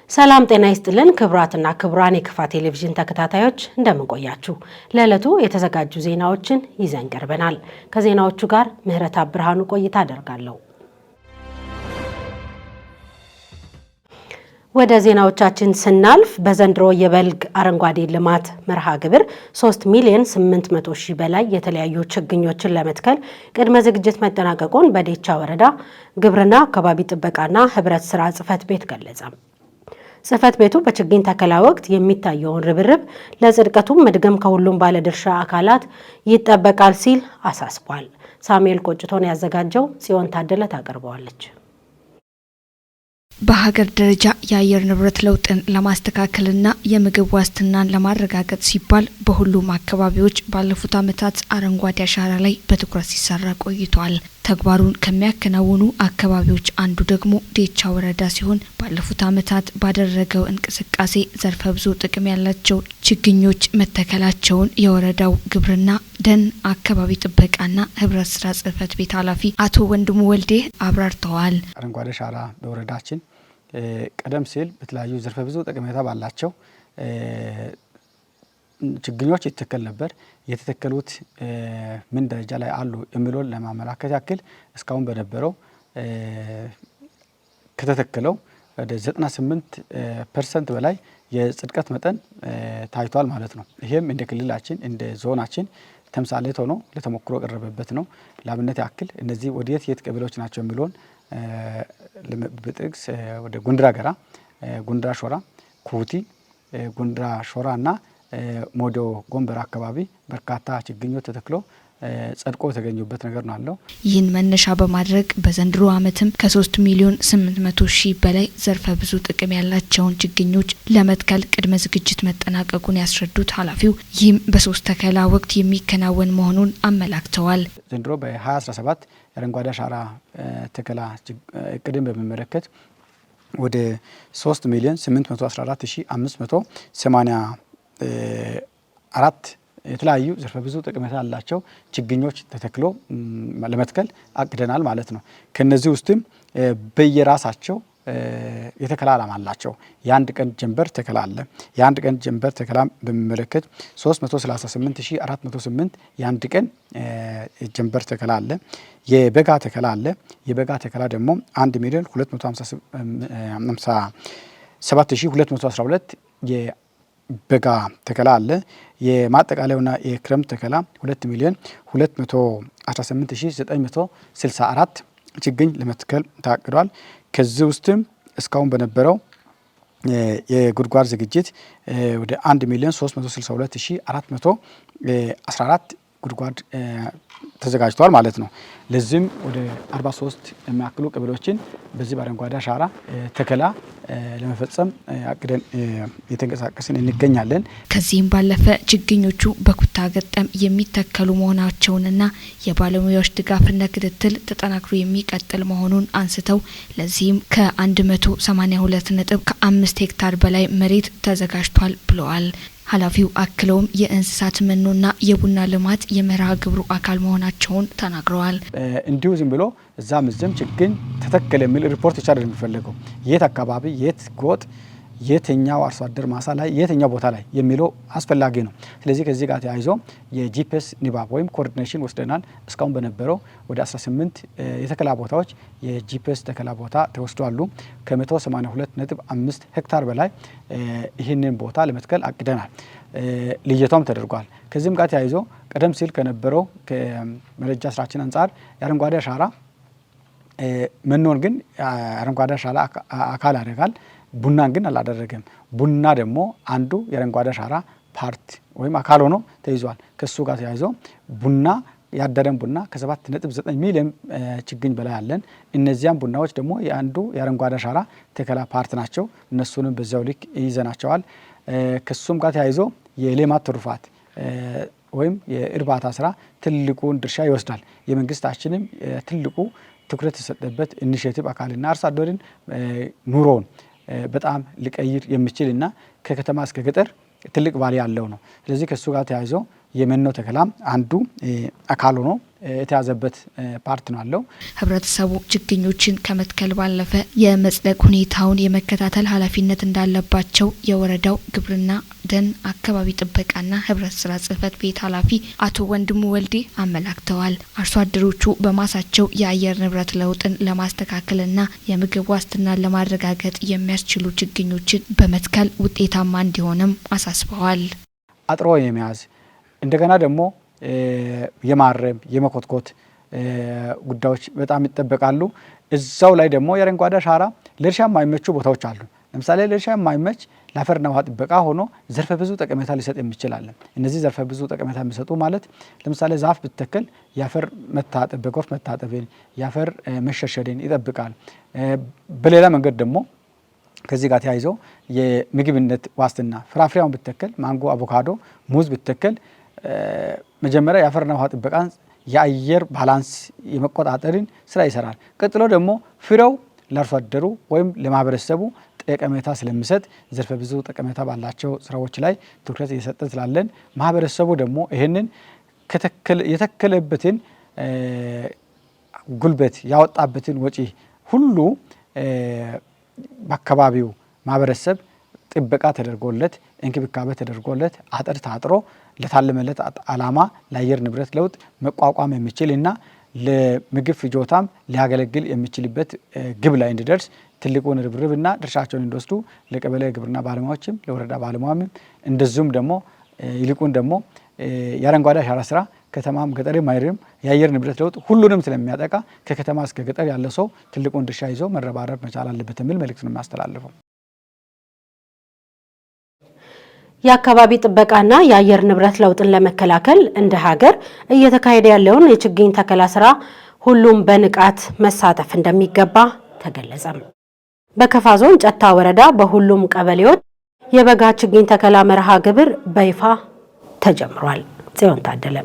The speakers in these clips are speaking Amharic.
ሰላም ጤና ይስጥልን ክቡራትና ክቡራን የክፋ ቴሌቪዥን ተከታታዮች፣ እንደምን ቆያችሁ? ለዕለቱ የተዘጋጁ ዜናዎችን ይዘን ቀርበናል። ከዜናዎቹ ጋር ምህረት ብርሃኑ ቆይታ አደርጋለሁ። ወደ ዜናዎቻችን ስናልፍ በዘንድሮ የበልግ አረንጓዴ ልማት መርሃ ግብር 3 ሚሊዮን 800 ሺህ በላይ የተለያዩ ችግኞችን ለመትከል ቅድመ ዝግጅት መጠናቀቁን በዴቻ ወረዳ ግብርና አካባቢ ጥበቃና ህብረት ስራ ጽሕፈት ቤት ገለጸ። ጽሕፈት ቤቱ በችግኝ ተከላ ወቅት የሚታየውን ርብርብ ለጽድቀቱም መድገም ከሁሉም ባለድርሻ አካላት ይጠበቃል ሲል አሳስቧል። ሳሙኤል ቆጭቶን ያዘጋጀው ጽዮን ታደለ ታቀርበዋለች። በሀገር ደረጃ የአየር ንብረት ለውጥን ለማስተካከልና የምግብ ዋስትናን ለማረጋገጥ ሲባል በሁሉም አካባቢዎች ባለፉት ዓመታት አረንጓዴ አሻራ ላይ በትኩረት ሲሰራ ቆይቷል። ተግባሩን ከሚያከናውኑ አካባቢዎች አንዱ ደግሞ ዴቻ ወረዳ ሲሆን፣ ባለፉት ዓመታት ባደረገው እንቅስቃሴ ዘርፈ ብዙ ጥቅም ያላቸው ችግኞች መተከላቸውን የወረዳው ግብርና፣ ደን፣ አካባቢ ጥበቃና ህብረት ስራ ጽሕፈት ቤት ኃላፊ አቶ ወንድሙ ወልዴ አብራርተዋል። አረንጓዴ አሻራ በወረዳችን ቀደም ሲል በተለያዩ ዘርፈ ብዙ ጠቀሜታ ባላቸው ችግኞች ይተከል ነበር። የተተከሉት ምን ደረጃ ላይ አሉ የሚለውን ለማመላከት ያክል እስካሁን በነበረው ከተተከለው ወደ 98% በላይ የጽድቀት መጠን ታይቷል ማለት ነው። ይሄም እንደ ክልላችን፣ እንደ ዞናችን ተምሳሌት ሆኖ ለተሞክሮ የቀረበበት ነው። ለአብነት ያክል እነዚህ ወደየት የት ቀበሌዎች ናቸው የሚለውን ብጥቅስ ወደ ጉንድራ ገራ፣ ጉንድራ ሾራ፣ ኩቲ፣ ጉንድራ ሾራ እና ሞዶ ጎንበር አካባቢ በርካታ ችግኞች ተተክሎ ጸድቆ የተገኙበት ነገር ነው አለው። ይህን መነሻ በማድረግ በዘንድሮ ዓመትም ከ3 ሚሊዮን 800 ሺህ በላይ ዘርፈ ብዙ ጥቅም ያላቸውን ችግኞች ለመትከል ቅድመ ዝግጅት መጠናቀቁን ያስረዱት ኃላፊው፣ ይህም በሶስት ተከላ ወቅት የሚከናወን መሆኑን አመላክተዋል። ዘንድሮ በ2017 የአረንጓዴ አሻራ ተከላ እቅድን በሚመለከት ወደ 3 ሚሊዮን 814 ሺህ 584 የተለያዩ ዘርፈ ብዙ ጠቀሜታ ያላቸው ችግኞች ተተክሎ ለመትከል አቅደናል ማለት ነው። ከነዚህ ውስጥም በየራሳቸው የተከላ ዓላማ አላቸው። የአንድ ቀን ጀንበር ተከላ አለ። የአንድ ቀን ጀንበር ተከላ በሚመለከት 338408 የአንድ ቀን ጀንበር ተከላ አለ። የበጋ ተከላ አለ። የበጋ ተከላ ደግሞ 1 ሚሊዮን 257212 የበጋ ተከላ አለ። የማጠቃለያውና የክረምት ተከላ 2 ሚሊዮን 218964 ችግኝ ለመትከል ታቅዷል። ከዚህ ውስጥም እስካሁን በነበረው የጉድጓድ ዝግጅት ወደ 1 ሚሊዮን 362414 ጉድጓድ ተዘጋጅቷል ማለት ነው። ለዚህም ወደ 43 የሚያክሉ ቀበሌዎችን በዚህ በአረንጓዴ አሻራ ተከላ ለመፈጸም አቅደን እየተንቀሳቀስን እንገኛለን። ከዚህም ባለፈ ችግኞቹ በኩታ ገጠም የሚተከሉ መሆናቸውንና የባለሙያዎች ድጋፍና ክትትል ተጠናክሮ የሚቀጥል መሆኑን አንስተው፣ ለዚህም ከ182.5 ሄክታር በላይ መሬት ተዘጋጅቷል ብለዋል። ኃላፊው አክለውም የእንስሳት መኖና የቡና ልማት የመርሃ ግብሩ አካል መሆናቸውን ተናግረዋል። እንዲሁ ዝም ብሎ እዛም እዚህም ችግኝ ተተከለ የሚል ሪፖርት ብቻ አይደለም የሚፈለገው። የት አካባቢ፣ የት ጎጥ፣ የትኛው አርሶ አደር ማሳ ላይ፣ የትኛው ቦታ ላይ የሚለው አስፈላጊ ነው። ስለዚህ ከዚህ ጋር ተያይዞ የ GPS ንባብ ወይም coordination ወስደናል። እስካሁን በነበረው ወደ 18 የተከላ ቦታዎች የ GPS ተከላ ቦታ ተወስዷሉ። ከ182.5 ሄክታር በላይ ይህንን ቦታ ለመትከል አቅደናል። ልየታም ተደርጓል። ከዚህም ጋር ተያይዞ ቀደም ሲል ከነበረው ከመረጃ ስራችን አንጻር የአረንጓዴ አሻራ መኖን ግን አረንጓዴ አሻራ አካል ያደርጋል። ቡናን ግን አላደረገም። ቡና ደግሞ አንዱ የአረንጓዴ አሻራ part ወይም አካል ሆኖ ተይዟል። ከሱ ጋር ተያይዞ ቡና ያደረን ቡና ከ7.9 ሚሊዮን ችግኝ በላይ አለን። እነዚያም ቡናዎች ደግሞ የአንዱ የአረንጓዴ አሻራ ተከላ part ናቸው። እነሱንም በዚያው ልክ ይዘናቸዋል። ከሱም ጋር ተያይዞ የሌማት ትሩፋት ወይም የእርባታ ስራ ትልቁን ድርሻ ይወስዳል። የመንግስታችንም ትልቁ ትኩረት የሰጠበት initiative አካልና አርሶ አደርን ኑሮውን በጣም ሊቀይር የሚችልና ከከተማ እስከ ገጠር ትልቅ value ያለው ነው። ስለዚህ ከእሱ ጋር ተያይዞ የመኖ ተከላም አንዱ አካል ሆኖ የተያዘበት part ነው አለው። ህብረተሰቡ ችግኞችን ከመትከል ባለፈ የመጽደቅ ሁኔታውን የመከታተል ኃላፊነት እንዳለባቸው የወረዳው ግብርና ደን አካባቢ ጥበቃና ህብረት ስራ ጽህፈት ቤት ኃላፊ አቶ ወንድሙ ወልዴ አመላክተዋል። አርሶ አደሮቹ በማሳቸው የአየር ንብረት ለውጥን ለማስተካከልና የምግብ ዋስትናን ለማረጋገጥ የሚያስችሉ ችግኞችን በመትከል ውጤታማ እንዲሆንም አሳስበዋል። አጥሮ የመያዝ እንደገና ደግሞ የማረም የመኮትኮት ጉዳዮች በጣም ይጠበቃሉ። እዛው ላይ ደግሞ የአረንጓዴ አሻራ ለእርሻ የማይመቹ ቦታዎች አሉ። ለምሳሌ ለእርሻ የማይመች ለአፈርና ውሃ ጥበቃ ሆኖ ዘርፈ ብዙ ጠቀሜታ ሊሰጥ የሚችል። እነዚህ ዘርፈ ብዙ ጠቀሜታ የሚሰጡ ማለት ለምሳሌ ዛፍ ብትተክል የአፈር መታጠብ በጎርፍ መታጠብን፣ የአፈር መሸርሸርን ይጠብቃል። በሌላ መንገድ ደግሞ ከዚህ ጋር ተያይዞ የምግብነት ዋስትና ፍራፍሬውን ብትተክል ማንጎ፣ አቮካዶ፣ ሙዝ ብትተክል መጀመሪያ የአፈርና ውሃ ጥበቃን የአየር balance የመቆጣጠርን ስራ ይሰራል። ቀጥሎ ደግሞ ፍሬው ለአርሶ አደሩ ወይም ለማህበረሰቡ ጠቀሜታ ስለሚሰጥ ዘርፈ ብዙ ጠቀሜታ ባላቸው ስራዎች ላይ ትኩረት እየሰጠ ስላለን ማህበረሰቡ ደግሞ ይህንን የተከለበትን ጉልበት ያወጣበትን ወጪ ሁሉ በአካባቢው ማህበረሰብ ጥበቃ ተደርጎለት እንክብካቤ ተደርጎለት አጥር ታጥሮ ለታለመለት ዓላማ ለአየር ንብረት ለውጥ መቋቋም የሚችል እና ለምግብ ፍጆታም ሊያገለግል የሚችልበት ግብ ላይ እንዲደርስ ትልቁን ርብርብና ድርሻቸውን እንዲወስዱ ለቀበሌ ግብርና ባለሙያዎችም ለወረዳ ባለሙያም እንደዚሁም ደግሞ ይልቁን ደግሞ የአረንጓዴ አሻራ ስራ ከተማም ገጠርም አይርም የአየር ንብረት ለውጥ ሁሉንም ስለሚያጠቃ ከከተማ እስከ ገጠር ያለ ሰው ትልቁን ድርሻ ይዞ መረባረብ መቻል አለበት የሚል መልእክት ነው የሚያስተላልፈው። የአካባቢ ጥበቃና የአየር ንብረት ለውጥን ለመከላከል እንደ ሀገር እየተካሄደ ያለውን የችግኝ ተከላ ስራ ሁሉም በንቃት መሳተፍ እንደሚገባ ተገለጸ። በከፋ ዞን ጨታ ወረዳ በሁሉም ቀበሌዎች የበጋ ችግኝ ተከላ መርሃ ግብር በይፋ ተጀምሯል። ጽዮን ታደለ።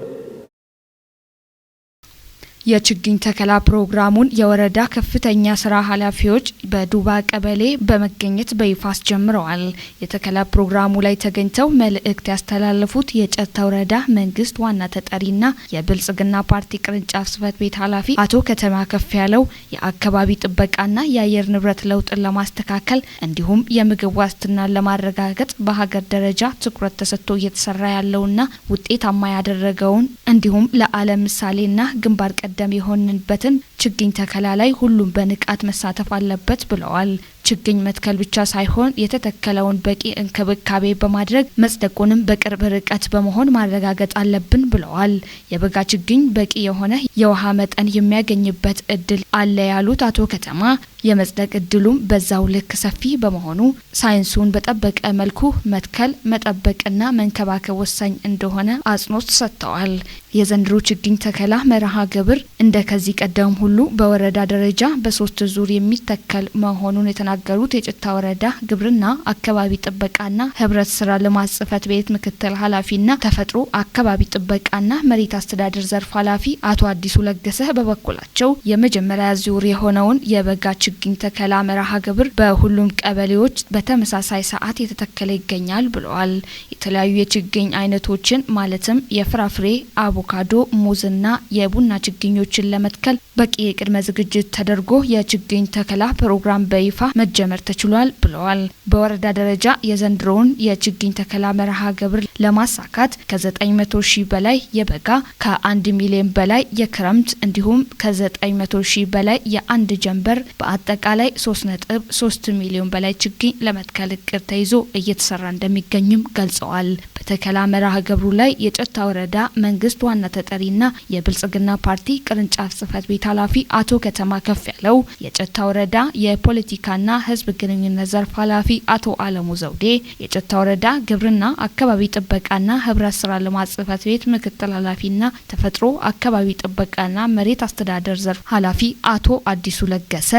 የችግኝ ተከላ ፕሮግራሙን የወረዳ ከፍተኛ ስራ ኃላፊዎች በዱባ ቀበሌ በመገኘት በይፋ አስጀምረዋል። የተከላ ፕሮግራሙ ላይ ተገኝተው መልእክት ያስተላለፉት የጨታ ወረዳ መንግስት ዋና ተጠሪና የብልጽግና ፓርቲ ቅርንጫፍ ጽህፈት ቤት ኃላፊ አቶ ከተማ ከፍ ያለው የአካባቢ ጥበቃና የአየር ንብረት ለውጥን ለማስተካከል እንዲሁም የምግብ ዋስትናን ለማረጋገጥ በሀገር ደረጃ ትኩረት ተሰጥቶ እየተሰራ ያለውና ውጤታማ ያደረገውን እንዲሁም ለዓለም ምሳሌና ግንባር ቀደም የሆንንበትን ችግኝ ተከላ ላይ ሁሉም በንቃት መሳተፍ አለበት ብለዋል። ችግኝ መትከል ብቻ ሳይሆን የተተከለውን በቂ እንክብካቤ በማድረግ መጽደቁንም በቅርብ ርቀት በመሆን ማረጋገጥ አለብን ብለዋል። የበጋ ችግኝ በቂ የሆነ የውሃ መጠን የሚያገኝበት እድል አለ ያሉት አቶ ከተማ የመጽደቅ እድሉም በዛው ልክ ሰፊ በመሆኑ ሳይንሱን በጠበቀ መልኩ መትከል፣ መጠበቅና መንከባከብ ወሳኝ እንደሆነ አጽንኦት ሰጥተዋል። የዘንድሮ ችግኝ ተከላ መርሃ ግብር እንደ ከዚህ ቀደም ሁሉ በወረዳ ደረጃ በሶስት ዙር የሚተከል መሆኑን የተናገሩት የጭታ ወረዳ ግብርና አካባቢ ጥበቃና ህብረት ስራ ልማት ጽህፈት ቤት ምክትል ኃላፊና ተፈጥሮ አካባቢ ጥበቃና መሬት አስተዳደር ዘርፍ ኃላፊ አቶ አዲሱ ለገሰ በበኩላቸው የመጀመሪያ ዙር የሆነውን የበጋ ችግኝ ተከላ መርሃ ግብር በሁሉም ቀበሌዎች በተመሳሳይ ሰዓት የተተከለ ይገኛል ብለዋል። የተለያዩ የችግኝ አይነቶችን ማለትም የፍራፍሬ፣ አቮካዶ፣ ሙዝና የቡና ችግኞችን ለመትከል በቂ የቅድመ ዝግጅት ተደርጎ የችግኝ ተከላ ፕሮግራም በይፋ መጀመር ተችሏል ብለዋል። በወረዳ ደረጃ የዘንድሮውን የችግኝ ተከላ መርሃ ግብር ለማሳካት ከ900 ሺህ በላይ የበጋ፣ ከ1 ሚሊዮን በላይ የክረምት እንዲሁም ከ900 ሺህ በላይ የአንድ ጀንበር በአጠቃላይ 3.3 ሚሊዮን በላይ ችግኝ ለመትከል እቅድ ተይዞ እየተሰራ እንደሚገኝም ገልጸዋል። በተከላ መርሃ ግብሩ ላይ የጨታ ወረዳ መንግስት ዋና ተጠሪና የብልጽግና ፓርቲ ቅርንጫፍ ጽህፈት ቤት ኃላፊ አቶ ከተማ ከፍ ያለው፣ የጨታ ወረዳ የፖለቲካና ሕዝብ ግንኙነት ዘርፍ ኃላፊ አቶ አለሙ ዘውዴ፣ የጨታ ወረዳ ግብርና አካባቢ ጥበቃና ህብረት ስራ ልማት ጽህፈት ቤት ምክትል ኃላፊና ተፈጥሮ አካባቢ ጥበቃና መሬት አስተዳደር ዘርፍ ኃላፊ አቶ አዲሱ ለገሰ፣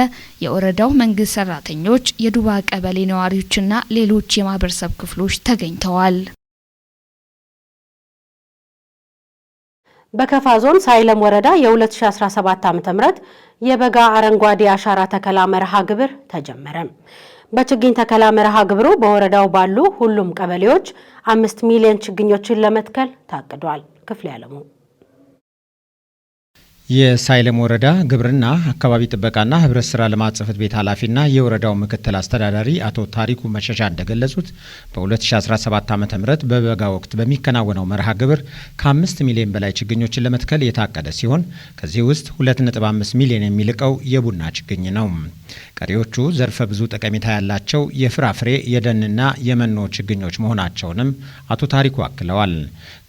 የወረዳው መንግስት ሰራተኞች፣ የዱባ ቀበሌ ነዋሪዎችና ሌሎች የማህበረሰብ ክፍሎች ተገኝተዋል። በከፋ ዞን ሳይለም ወረዳ የ2017 ዓ.ም የበጋ አረንጓዴ አሻራ ተከላ መርሃ ግብር ተጀመረ። በችግኝ ተከላ መርሃ ግብሩ በወረዳው ባሉ ሁሉም ቀበሌዎች 5 ሚሊዮን ችግኞችን ለመትከል ታቅዷል። ክፍሌ አለሙ። የሳይለም ወረዳ ግብርና አካባቢ ጥበቃና ህብረት ስራ ልማት ጽሕፈት ቤት ኃላፊና የወረዳው ምክትል አስተዳዳሪ አቶ ታሪኩ መሸሻ እንደገለጹት በ2017 ዓ.ም በበጋ ወቅት በሚከናወነው መርሃ ግብር ከ5 ሚሊዮን በላይ ችግኞችን ለመትከል የታቀደ ሲሆን ከዚህ ውስጥ 2.5 ሚሊዮን የሚልቀው የቡና ችግኝ ነው። ቀሪዎቹ ዘርፈ ብዙ ጠቀሜታ ያላቸው የፍራፍሬ፣ የደንና የመኖ ችግኞች መሆናቸውንም አቶ ታሪኩ አክለዋል።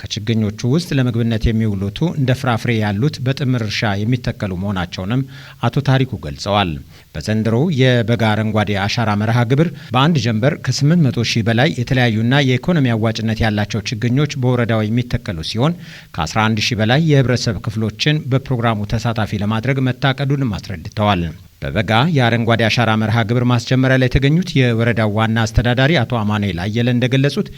ከችግኞቹ ውስጥ ለምግብነት የሚውሉቱ እንደ ፍራፍሬ ያሉት በጥምር እርሻ የሚተከሉ መሆናቸውንም አቶ ታሪኩ ገልጸዋል። በዘንድሮው የበጋ አረንጓዴ አሻራ መርሃ ግብር በአንድ ጀንበር ከ800 ሺህ በላይ የተለያዩና የኢኮኖሚ አዋጭነት ያላቸው ችግኞች በወረዳው የሚተከሉ ሲሆን ከ11 ሺህ በላይ የህብረተሰብ ክፍሎችን በፕሮግራሙ ተሳታፊ ለማድረግ መታቀዱንም አስረድተዋል። በበጋ የአረንጓዴ አሻራ መርሃ ግብር ማስጀመሪያ ላይ የተገኙት የወረዳው ዋና አስተዳዳሪ አቶ አማኑኤል አየለ እንደገለጹት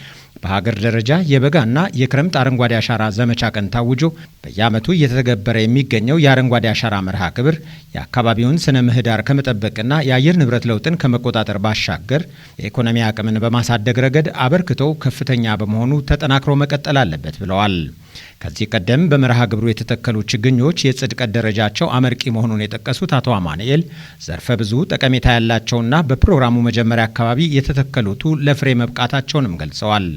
በሀገር ደረጃ የበጋና የክረምት አረንጓዴ አሻራ ዘመቻ ቀን ታውጆ በየዓመቱ እየተተገበረ የሚገኘው የአረንጓዴ አሻራ መርሃ ግብር የአካባቢውን ስነ ምህዳር ከመጠበቅና የአየር ንብረት ለውጥን ከመቆጣጠር ባሻገር የኢኮኖሚ አቅምን በማሳደግ ረገድ አበርክቶው ከፍተኛ በመሆኑ ተጠናክሮ መቀጠል አለበት ብለዋል። ከዚህ ቀደም በመርሃ ግብሩ የተተከሉ ችግኞች የጽድቀት ደረጃቸው አመርቂ መሆኑን የጠቀሱት አቶ አማኑኤል ዘርፈ ብዙ ጠቀሜታ ያላቸውና በፕሮግራሙ መጀመሪያ አካባቢ የተተከሉቱ ለፍሬ መብቃታቸውንም ገልጸዋል።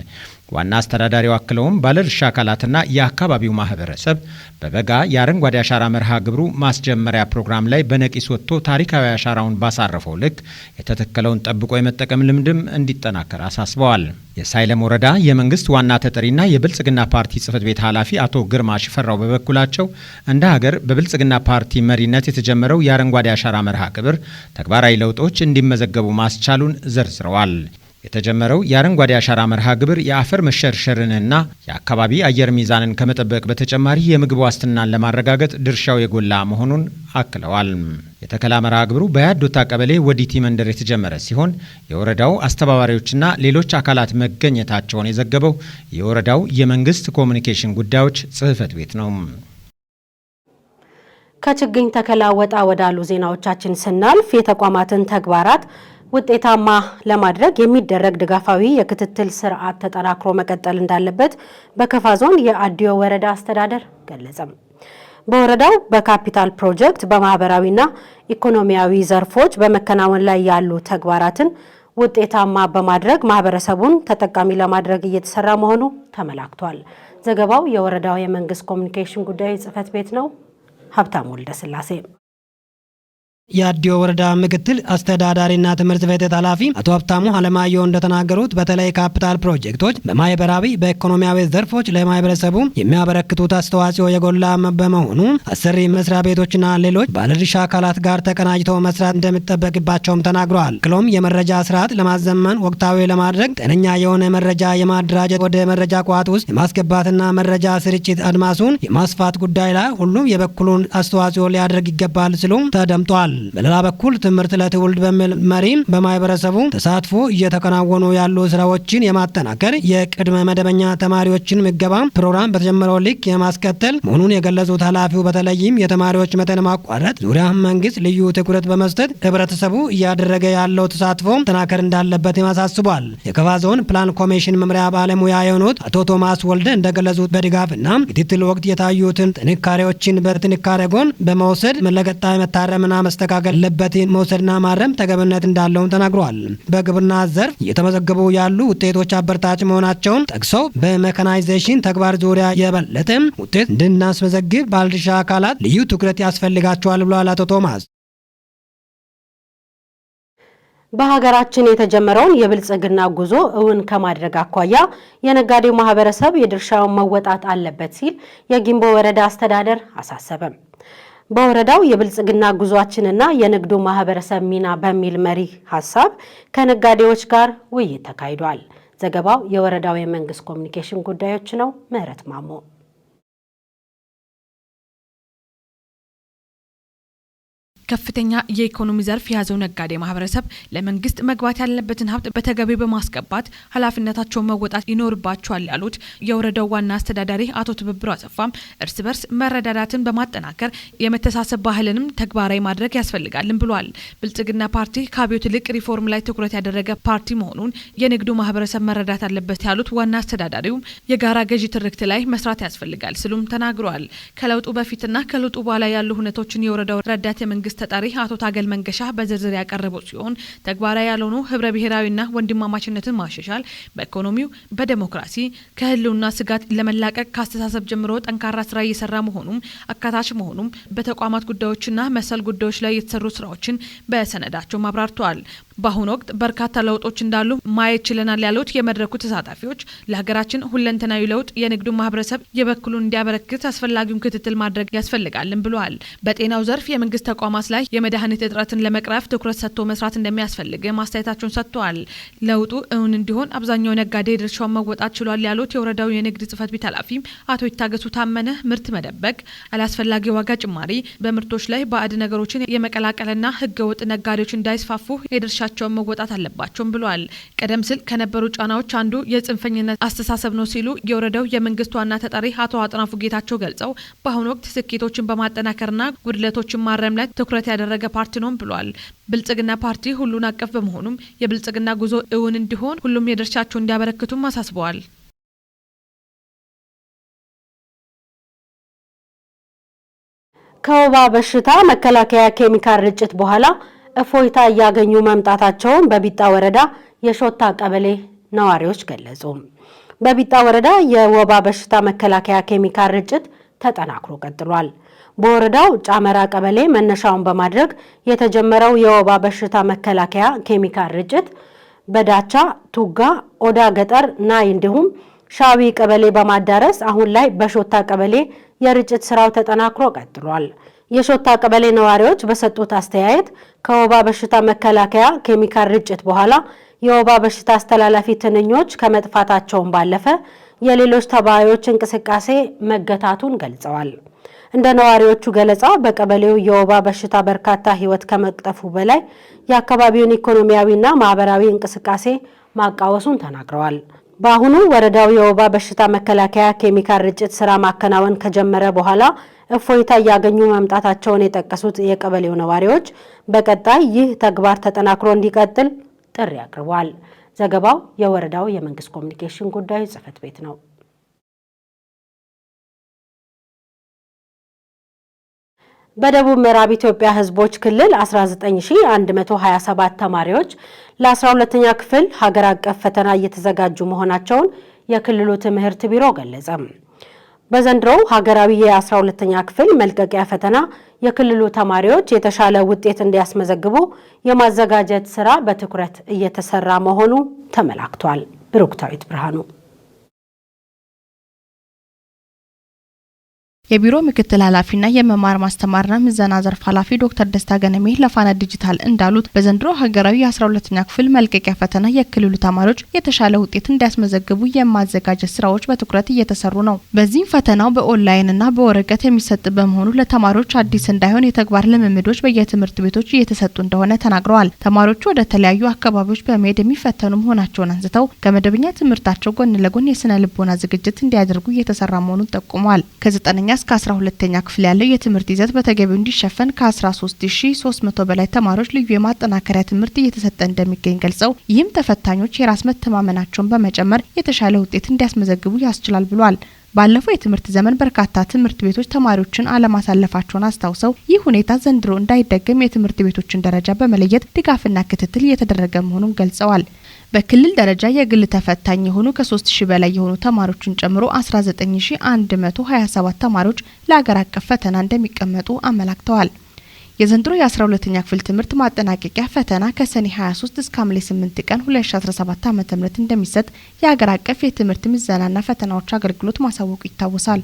ዋና አስተዳዳሪው አክለውም ባለድርሻ አካላትና የአካባቢው ማህበረሰብ በበጋ የአረንጓዴ አሻራ መርሃ ግብሩ ማስጀመሪያ ፕሮግራም ላይ በነቂስ ወጥቶ ታሪካዊ አሻራውን ባሳረፈው ልክ የተተከለውን ጠብቆ የመጠቀም ልምድም እንዲጠናከር አሳስበዋል። የሳይለም ወረዳ የመንግስት ዋና ተጠሪና የብልጽግና ፓርቲ ጽሕፈት ቤት ኃላፊ አቶ ግርማ ሽፈራው በበኩላቸው እንደ ሀገር በብልጽግና ፓርቲ መሪነት የተጀመረው የአረንጓዴ አሻራ መርሃ ግብር ተግባራዊ ለውጦች እንዲመዘገቡ ማስቻሉን ዘርዝረዋል። የተጀመረው የአረንጓዴ አሻራ መርሃ ግብር የአፈር መሸርሸርንና የአካባቢ አየር ሚዛንን ከመጠበቅ በተጨማሪ የምግብ ዋስትናን ለማረጋገጥ ድርሻው የጎላ መሆኑን አክለዋል። የተከላ መርሃ ግብሩ በያዶታ ቀበሌ ወዲቲ መንደር የተጀመረ ሲሆን የወረዳው አስተባባሪዎችና ሌሎች አካላት መገኘታቸውን የዘገበው የወረዳው የመንግስት ኮሚኒኬሽን ጉዳዮች ጽሕፈት ቤት ነው። ከችግኝ ተከላ ወጣ ወዳሉ ዜናዎቻችን ስናልፍ የተቋማትን ተግባራት ውጤታማ ለማድረግ የሚደረግ ድጋፋዊ የክትትል ስርዓት ተጠናክሮ መቀጠል እንዳለበት በከፋ ዞን የአዲዮ ወረዳ አስተዳደር ገለጸም። በወረዳው በካፒታል ፕሮጀክት በማህበራዊና ኢኮኖሚያዊ ዘርፎች በመከናወን ላይ ያሉ ተግባራትን ውጤታማ በማድረግ ማህበረሰቡን ተጠቃሚ ለማድረግ እየተሰራ መሆኑ ተመላክቷል። ዘገባው የወረዳው የመንግስት ኮሚኒኬሽን ጉዳዮች ጽሕፈት ቤት ነው። ሀብታሙ ወልደስላሴ። የአዲዮ ወረዳ ምክትል አስተዳዳሪና ትምህርት ቤት ኃላፊ አቶ ሀብታሙ አለማየሁ እንደተናገሩት በተለይ ካፒታል ፕሮጀክቶች በማህበራዊ፣ በኢኮኖሚያዊ ዘርፎች ለማህበረሰቡ የሚያበረክቱት አስተዋጽኦ የጎላ በመሆኑ አሰሪ መስሪያ ቤቶችና ሌሎች ባለድርሻ አካላት ጋር ተቀናጅተው መስራት እንደሚጠበቅባቸውም ተናግረዋል። አክለውም የመረጃ ስርዓት ለማዘመን፣ ወቅታዊ ለማድረግ፣ ጤነኛ የሆነ መረጃ የማደራጀት፣ ወደ መረጃ ቋት ውስጥ የማስገባትና መረጃ ስርጭት አድማሱን የማስፋት ጉዳይ ላይ ሁሉም የበኩሉን አስተዋጽኦ ሊያደርግ ይገባል ሲሉም ተደምጧል። በሌላ በኩል ትምህርት ለትውልድ በሚል መሪ በማህበረሰቡ ተሳትፎ እየተከናወኑ ያሉ ስራዎችን የማጠናከር፣ የቅድመ መደበኛ ተማሪዎችን ምገባ ፕሮግራም በተጀመረው ልክ የማስቀጠል መሆኑን የገለጹት ኃላፊው በተለይም የተማሪዎች መጠን ማቋረጥ ዙሪያ መንግስት ልዩ ትኩረት በመስጠት ህብረተሰቡ እያደረገ ያለው ተሳትፎ መጠናከር እንዳለበት አሳስቧል። የከፋ ዞን ፕላን ኮሚሽን መምሪያ ባለሙያ የሆኑት አቶ ቶማስ ወልደ እንደገለጹት በድጋፍና ክትትል ወቅት የታዩትን ጥንካሬዎችን በጥንካሬ ጎን በመውሰድ ለቀጣይ መታረምና መስተካከል ያለበትን መውሰድና ማረም ተገቢነት እንዳለውም ተናግረዋል። በግብርና ዘርፍ እየተመዘገቡ ያሉ ውጤቶች አበረታች መሆናቸውን ጠቅሰው በሜካናይዜሽን ተግባር ዙሪያ የበለጠ ውጤት እንድናስመዘግብ ባለድርሻ አካላት ልዩ ትኩረት ያስፈልጋቸዋል ብለዋል አቶ ቶማስ። በሀገራችን የተጀመረውን የብልጽግና ጉዞ እውን ከማድረግ አኳያ የነጋዴው ማህበረሰብ የድርሻውን መወጣት አለበት ሲል የጊምቦ ወረዳ አስተዳደር አሳሰበም። በወረዳው የብልጽግና ጉዟችንና የንግዱ ማህበረሰብ ሚና በሚል መሪ ሀሳብ ከነጋዴዎች ጋር ውይይት ተካሂዷል። ዘገባው የወረዳው የመንግስት ኮሚኒኬሽን ጉዳዮች ነው። ምህረት ማሞ። ከፍተኛ የኢኮኖሚ ዘርፍ የያዘው ነጋዴ ማህበረሰብ ለመንግስት መግባት ያለበትን ሀብት በተገቢ በማስገባት ኃላፊነታቸውን መወጣት ይኖርባቸዋል ያሉት የወረዳው ዋና አስተዳዳሪ አቶ ትብብሩ አሰፋም እርስ በርስ መረዳዳትን በማጠናከር የመተሳሰብ ባህልንም ተግባራዊ ማድረግ ያስፈልጋልም ብሏል። ብልጽግና ፓርቲ ከአብዮት ይልቅ ሪፎርም ላይ ትኩረት ያደረገ ፓርቲ መሆኑን የንግዱ ማህበረሰብ መረዳት አለበት ያሉት ዋና አስተዳዳሪው የጋራ ገዢ ትርክት ላይ መስራት ያስፈልጋል ሲሉም ተናግረዋል። ከለውጡ በፊትና ከለውጡ በኋላ ያሉ ሁነቶችን የወረዳው ረዳት የመንግስት ተጠሪ አቶ ታገል መንገሻ በዝርዝር ያቀረቡ ሲሆን ተግባራዊ ያልሆኑ ህብረ ብሔራዊና ወንድማማችነትን ማሻሻል፣ በኢኮኖሚው፣ በዴሞክራሲ ከህልውና ስጋት ለመላቀቅ ከአስተሳሰብ ጀምሮ ጠንካራ ስራ እየሰራ መሆኑም አካታች መሆኑም በተቋማት ጉዳዮችና መሰል ጉዳዮች ላይ የተሰሩ ስራዎችን በሰነዳቸው አብራርተዋል። በአሁኑ ወቅት በርካታ ለውጦች እንዳሉ ማየት ችለናል ያሉት የመድረኩ ተሳታፊዎች ለሀገራችን ሁለንተናዊ ለውጥ የንግዱ ማህበረሰብ የበኩሉን እንዲያበረክት አስፈላጊውን ክትትል ማድረግ ያስፈልጋልም ብለዋል። በጤናው ዘርፍ የመንግስት ተቋማት ላይ የመድኃኒት እጥረትን ለመቅረፍ ትኩረት ሰጥቶ መስራት እንደሚያስፈልግ ማስተያየታቸውን ሰጥተዋል። ለውጡ እውን እንዲሆን አብዛኛው ነጋዴ ድርሻውን መወጣት ችሏል ያሉት የወረዳው የንግድ ጽሕፈት ቤት ኃላፊ አቶ ይታገሱ ታመነ ምርት መደበቅ፣ አላስፈላጊ ዋጋ ጭማሪ፣ በምርቶች ላይ ባዕድ ነገሮችን የመቀላቀልና ህገወጥ ነጋዴዎች እንዳይስፋፉ የድርሻቸውን መወጣት አለባቸውም ብለዋል። ቀደም ሲል ከነበሩ ጫናዎች አንዱ የጽንፈኝነት አስተሳሰብ ነው ሲሉ የወረዳው የመንግስት ዋና ተጠሪ አቶ አጥናፉ ጌታቸው ገልጸው በአሁኑ ወቅት ስኬቶችን በማጠናከርና ጉድለቶችን ማረም ላይ ትኩረት ያደረገ ፓርቲ ነው ብለዋል። ብልጽግና ፓርቲ ሁሉን አቀፍ በመሆኑም የብልጽግና ጉዞ እውን እንዲሆን ሁሉም የድርሻቸውን እንዲያበረክቱም አሳስበዋል። ከወባ በሽታ መከላከያ ኬሚካል ርጭት በኋላ እፎይታ እያገኙ መምጣታቸውን በቢጣ ወረዳ የሾታ ቀበሌ ነዋሪዎች ገለጹ። በቢጣ ወረዳ የወባ በሽታ መከላከያ ኬሚካል ርጭት ተጠናክሮ ቀጥሏል። በወረዳው ጫመራ ቀበሌ መነሻውን በማድረግ የተጀመረው የወባ በሽታ መከላከያ ኬሚካል ርጭት በዳቻ፣ ቱጋ፣ ኦዳ ገጠር፣ ናይ እንዲሁም ሻዊ ቀበሌ በማዳረስ አሁን ላይ በሾታ ቀበሌ የርጭት ስራው ተጠናክሮ ቀጥሏል። የሾታ ቀበሌ ነዋሪዎች በሰጡት አስተያየት ከወባ በሽታ መከላከያ ኬሚካል ርጭት በኋላ የወባ በሽታ አስተላላፊ ትንኞች ከመጥፋታቸውን ባለፈ የሌሎች ተባዮች እንቅስቃሴ መገታቱን ገልጸዋል። እንደ ነዋሪዎቹ ገለጻ በቀበሌው የወባ በሽታ በርካታ ሕይወት ከመቅጠፉ በላይ የአካባቢውን ኢኮኖሚያዊና ማህበራዊ እንቅስቃሴ ማቃወሱን ተናግረዋል። በአሁኑ ወረዳው የወባ በሽታ መከላከያ ኬሚካል ርጭት ስራ ማከናወን ከጀመረ በኋላ እፎይታ እያገኙ መምጣታቸውን የጠቀሱት የቀበሌው ነዋሪዎች በቀጣይ ይህ ተግባር ተጠናክሮ እንዲቀጥል ጥሪ አቅርበዋል። ዘገባው የወረዳው የመንግስት ኮሚኒኬሽን ጉዳዮች ጽሕፈት ቤት ነው። በደቡብ ምዕራብ ኢትዮጵያ ሕዝቦች ክልል 19127 ተማሪዎች ለ12ኛ ክፍል ሀገር አቀፍ ፈተና እየተዘጋጁ መሆናቸውን የክልሉ ትምህርት ቢሮ ገለጸ። በዘንድሮው ሀገራዊ የ12ኛ ክፍል መልቀቂያ ፈተና የክልሉ ተማሪዎች የተሻለ ውጤት እንዲያስመዘግቡ የማዘጋጀት ስራ በትኩረት እየተሰራ መሆኑ ተመላክቷል። ብሩክታዊት ብርሃኑ። የቢሮ ምክትል ኃላፊና የመማር ማስተማርና ምዘና ዘርፍ ኃላፊ ዶክተር ደስታ ገነሜ ለፋና ዲጂታል እንዳሉት በዘንድሮ ሀገራዊ የ12ኛ ክፍል መልቀቂያ ፈተና የክልሉ ተማሪዎች የተሻለ ውጤት እንዲያስመዘግቡ የማዘጋጀት ስራዎች በትኩረት እየተሰሩ ነው። በዚህም ፈተናው በኦንላይንና በወረቀት የሚሰጥ በመሆኑ ለተማሪዎች አዲስ እንዳይሆን የተግባር ልምምዶች በየትምህርት ቤቶች እየተሰጡ እንደሆነ ተናግረዋል። ተማሪዎቹ ወደ ተለያዩ አካባቢዎች በመሄድ የሚፈተኑ መሆናቸውን አንስተው ከመደበኛ ትምህርታቸው ጎን ለጎን የስነ ልቦና ዝግጅት እንዲያደርጉ እየተሰራ መሆኑን ጠቁመዋል። ከ9ኛ እስከ 12ኛ ክፍል ያለው የትምህርት ይዘት በተገቢው እንዲሸፈን ከ13,300 በላይ ተማሪዎች ልዩ የማጠናከሪያ ትምህርት እየተሰጠ እንደሚገኝ ገልጸው ይህም ተፈታኞች የራስ መተማመናቸውን በመጨመር የተሻለ ውጤት እንዲያስመዘግቡ ያስችላል ብሏል። ባለፈው የትምህርት ዘመን በርካታ ትምህርት ቤቶች ተማሪዎችን አለማሳለፋቸውን አስታውሰው ይህ ሁኔታ ዘንድሮ እንዳይደገም የትምህርት ቤቶችን ደረጃ በመለየት ድጋፍና ክትትል እየተደረገ መሆኑን ገልጸዋል። በክልል ደረጃ የግል ተፈታኝ የሆኑ ከ3000 በላይ የሆኑ ተማሪዎችን ጨምሮ 19127 ተማሪዎች ለሀገር አቀፍ ፈተና እንደሚቀመጡ አመላክተዋል። የዘንድሮ የ12ኛ ክፍል ትምህርት ማጠናቀቂያ ፈተና ከሰኔ 23 እስከ ሐምሌ 8 ቀን 2017 ዓ.ም እንደሚሰጥ የሀገር አቀፍ የትምህርት ምዘናና ፈተናዎች አገልግሎት ማሳወቁ ይታወሳል።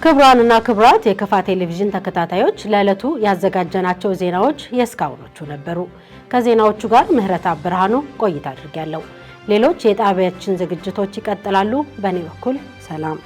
ክቡራንና ክቡራት የከፋ ቴሌቪዥን ተከታታዮች ለዕለቱ ያዘጋጀናቸው ዜናዎች የእስካሁኖቹ ነበሩ። ከዜናዎቹ ጋር ምህረት ብርሃኑ ቆይታ አድርጊያለሁ። ሌሎች የጣቢያችን ዝግጅቶች ይቀጥላሉ። በእኔ በኩል ሰላም።